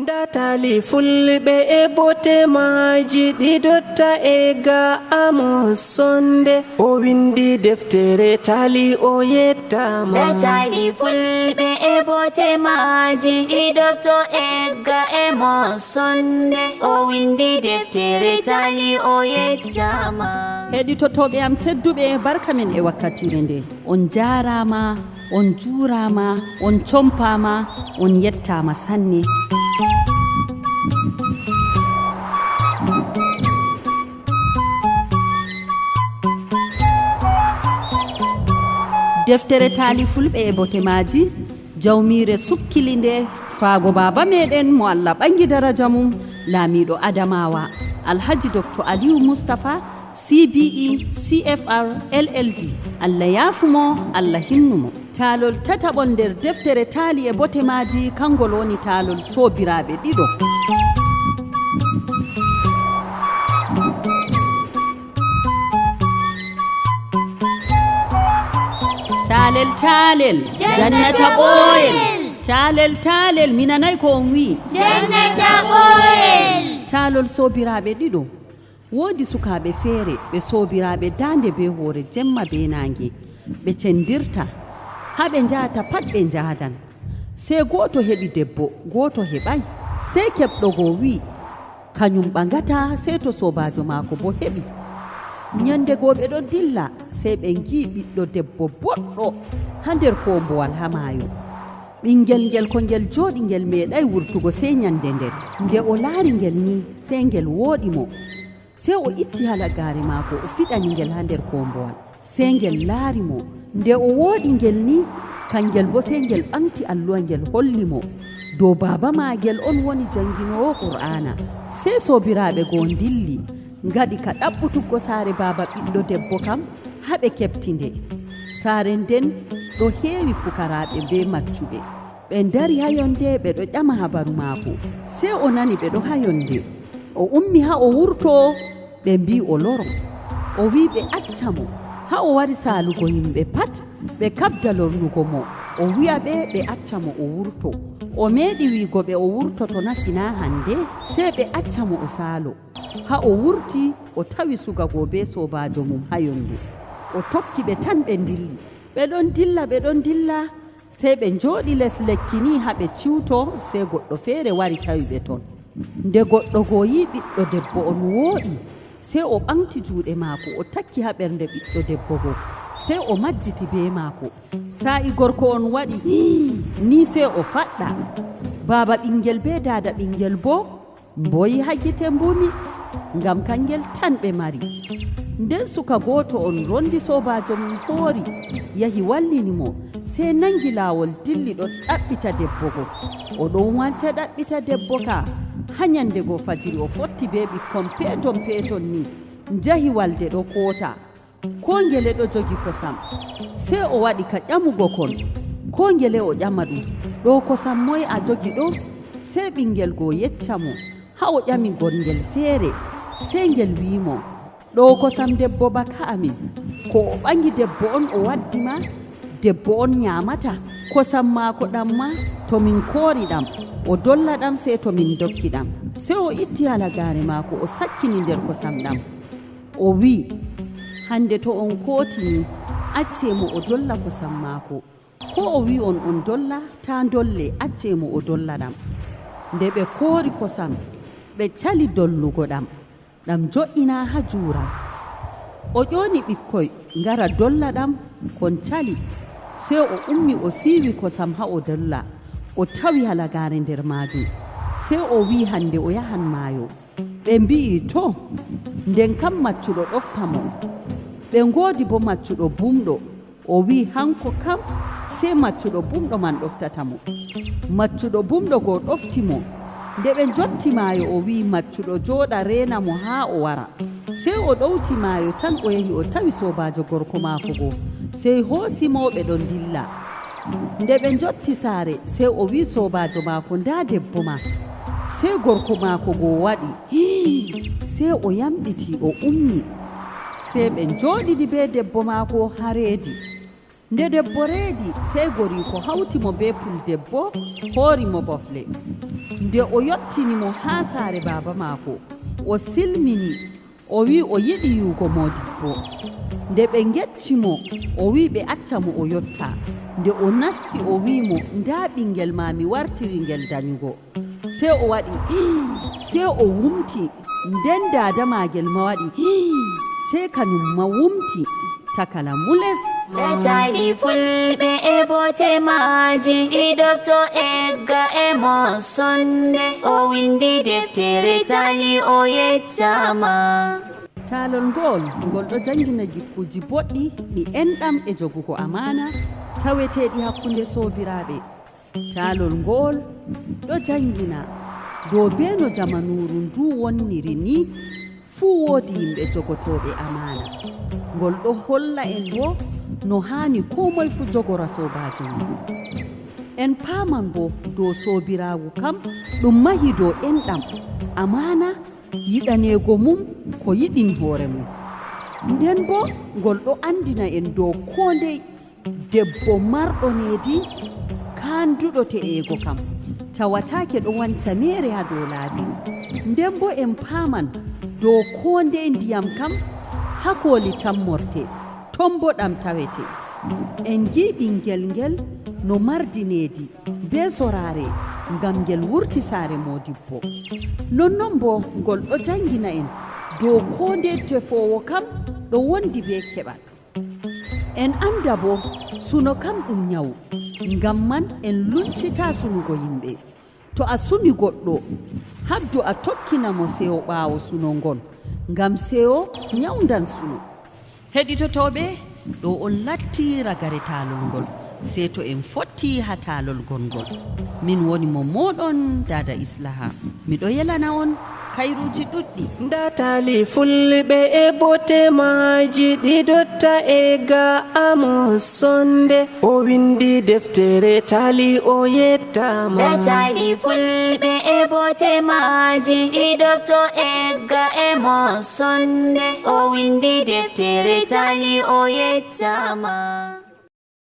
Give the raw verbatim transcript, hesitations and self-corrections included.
Nda taali fulɓe e bote maaji ɗi dotta e ga Amos Sonde. O windi deftere taali o yettaama. Nda taali fulɓe e bote maaji ɗi dotta e ga Amos Sonde. O windi deftere taali o yettaama. Heɗitotooɓe am tedduɓe, barka men e wakkatire nde. On njaaraama, on njuuraama, on compaama, on yettaama sanne. Deftere taali fulɓe e bote maaji, jawmiire sukkili nde, faago baaba meɗen mo Allah ɓangi daraja mum, laamiiɗo Adamawa, Alhaji Doktor Aliyu Mustapha, C B E, C F R, L L D. Allah yaafu mo, Allah hinnu mo. Taalol tataɓol nder deftere taali e bote maaji, kangol woni taalol soobiraaɓe ɗiɗo. Taalel, taalel, jannata ɓooyel. Taalel, taalel, mi nanay ko on wi'i. Jannata ɓooyel. Taalol soobiraaɓe ɗiɗo. Woodi sukaaɓe feere, ɓe soobiraaɓe daande bee hoore, jemma bee naange. Ɓe cendirta. Haa ɓe njahata pat ɓe njahdan. Sey gooto heɓi debbo, gooto heɓaay. Sey keɓɗo go wi'i, kanyum ɓaŋgata, sey to soobaajo maako boo heɓi. Nyande go ɓe ɗon dilla, sey ɓe ngi'i ɓiɗɗo debbo boɗɗo haa nder koombowal haa maayo. Ɓiŋgel ngel, ko ngel jooɗi, ngel meeɗaay wurtugo sey nyande nden. Nde o laari ngel ni, sey ngel wooɗi mo. Sey o itti halagaare maako, o fiɗani ngel haa nder koombowal. Sey ngel laari mo. Nde o wooɗi ngel ni, kangel boo sey ngel ɓaŋgti alluwa, ngel holli mo dow baaba maagel on woni jaŋginoowo Qur'aana. Sey soobiraaɓe go ndilli, ngaɗi ka ɗaɓɓutuggo saare baaba ɓiɗɗo debbo kam, haa ɓe keɓti nde. Saare nden ɗo heewi fukaraaɓe bee maccuɓe. Ɓe ndari haa yonde, ɓe ɗo ƴama habaru maako. Sey o nani ɓe ɗo haa yonde. O ummi haa o wurto, ɓe mbi'i o loro. O wi'i ɓe acca mo. Haa o wari saalugo yimɓe pat, ɓe kaɓda lornugo mo. O wi'a ɓe ɓe acca mo o wurto. O meeɗi wi'go ɓe o wurtoto na, si naa hande? Sey ɓe acca mo o saalo. Haa o wurti, o tawi suga go bee soobaajo mum haa yonde. O tokki ɓe tan, ɓe ndilli. Ɓe ɗon dilla, ɓe ɗon dilla, sey ɓe njooɗi les lekki ni haa ɓe ciwto, sey goɗɗo feere wari tawi ɓe ton. Nde goɗɗo go yi'i ɓiɗɗo debbo on wooɗi, sey o ɓaŋgti juuɗe maako, o takki haa ɓernde ɓiɗɗo debbo go, sey o majjiti bee maako. Saa'i gorko on waɗi hii ni, sey o faɗɗa. Baaba ɓiŋgel bee daada ɓiŋgel boo mboyi haa gite mbumi, ngam kangel tan ɓe mari. Nden suka gooto on rondi soobaajo mum hoori, yahi wallini mo, sey naŋgi laawol dilli ɗon ɗaɓɓita debbo go. O ɗon wanta ɗaɓɓita debbo ka, haa nyande go fajiri o fotti bee ɓikkon peeton peeton ni, njahi walde ɗo koota. Koo ngele ɗo jogi kosam. Sey o waɗi ka ƴamugo kon. Koo ngele o ƴama ɗum, ɗo kosam moy a jogi ɗo? Sey ɓiŋgel go yecca mo, haa o ƴami gonngel feere. Sey ngel wi'i mo, ɗo kosam debbo baka amin. Ko o ɓaŋgi debbo on o waddi ma, debbo on nyaamata. Kosam maako ɗam ma, to min koori ɗam, o dolla ɗam, sey to min ndokki ɗam. Sey o itti halagaare maako, o sakkini nder kosam ɗam. O wi'i, hande to on kootini, accee mo o dolla kosam maako. Ko o wi'i on on dolla, taa ndolle, accee mo o dolla ɗam. Nde ɓe koori kosam, ɓe cali dollugo ɗam, ɗam jo'ina haa juura. O ƴooni ɓikkoy ngara dolla ɗam, kon cali. Sey o ummi o siiwi kosam haa o dolla, o tawi halagaare nder maajum. Sey o wi'i hande o yahan maayo. Ɓe mbi'i, to, nden kam maccuɗo ɗofta mo. Ɓe ngoodi boo maccuɗo bumɗo. O wi'i, hanko kam, sey maccuɗo bumɗo man ɗoftata mo. Maccuɗo bumɗo go ɗofti mo. Nde ɓe njotti maayo, o wi'i maccuɗo jooɗa reena mo haa o wara. Sey o ɗowti maayo tan, o yahi o tawi soobaajo gorko maako go. Sey hoosi mo, ɓe ɗon ndilla. Nde ɓe njotti saare, sey o wi'i soobaajo maako, ndaa debbo ma. Sey gorko maako go waɗi, hii! Sey o yamɗiti, o ummi. Sey ɓe njooɗidi bee debbo maako haa reedi. Nde debbo reedi, sey goriiko hawti mo bee puldebbo, hoori mo bofle. Nde o yottini mo haa saare baaba maako, o silmini, o wi'i o yiɗi yi'ugo moodibbo. Nde ɓe ngecci mo, o wi'i ɓe acca mo o yotta. Nde o nasti, o wi'i mo, "Ndaa ɓiŋngel ma, mi wartiri ngel danyugo." Sey o waɗi, "Hii!" Sey o wumti. Nden daada maagel ma waɗi, "Hii!" Sey kanyum ma wumti. Takala mules. Taali fulɓe e bote maaji, ɗi Dokto Egga e mo sonde. O windi deftere taali o yettaama. Taalol ngool, ngol ɗo janngina jikkuuji boɗɗi, ɗi enɗam e jogugo amaana, taweteeɗi hakkunde soobiraaɓe. Taalol ngool ɗo janngina dow bee no jamanuuru ndu wonniri ni, fuu woodi yimɓe jogotooɓe amaana. Ngol ɗo holla en boo no haani koo moy fuu jogora soobaajo mum. En paaman boo dow soobiraawu kam ɗum mahi dow enɗam, amaana, yiɗaneego mum ko yiɗini hoore mum. Nden boo ngol ɗo anndina en dow koo ndey debbo marɗo needi kaanduɗo te'eego kam, tawataake ɗo wanca meere haa dow laabi. Nden boo en paaman dow koo ndey ndiyam kam haa kooli tammorte, ton boo ɗam tawete. En ngi'i ɓiŋngel ngel no mardi needi bee soraare ngam ngel wurti saare moodibbo. Nonnon boo ngol ɗo janngina en dow koo ndey tefoowo kam ɗo wondi bee keɓal. En annda boo, suno kam ɗum nyawu, ngam man en luncita sunugo yimɓe. To a suni goɗɗo, haɓdu a tokkina mo seyo ɓaawo suno ngon, ngam seyo nyawndan suno. Heɗitotooɓe, ɗo on latti ragare taalol ngol, sey to en fotti haa taalol gongol. Min woni mo mooɗon, Daada Islaha. Miɗo yelana on kayruuji ɗuɗɗi. Ndaa taali fulɓe e bote maaji, ɗi Dokto Egga e mo sonde. O windi deftere taali o yettaama. Ndaa taali fulɓe e bote maaji, ɗi Dokto Egga e mo sonde. O windi deftere taali o yettaama.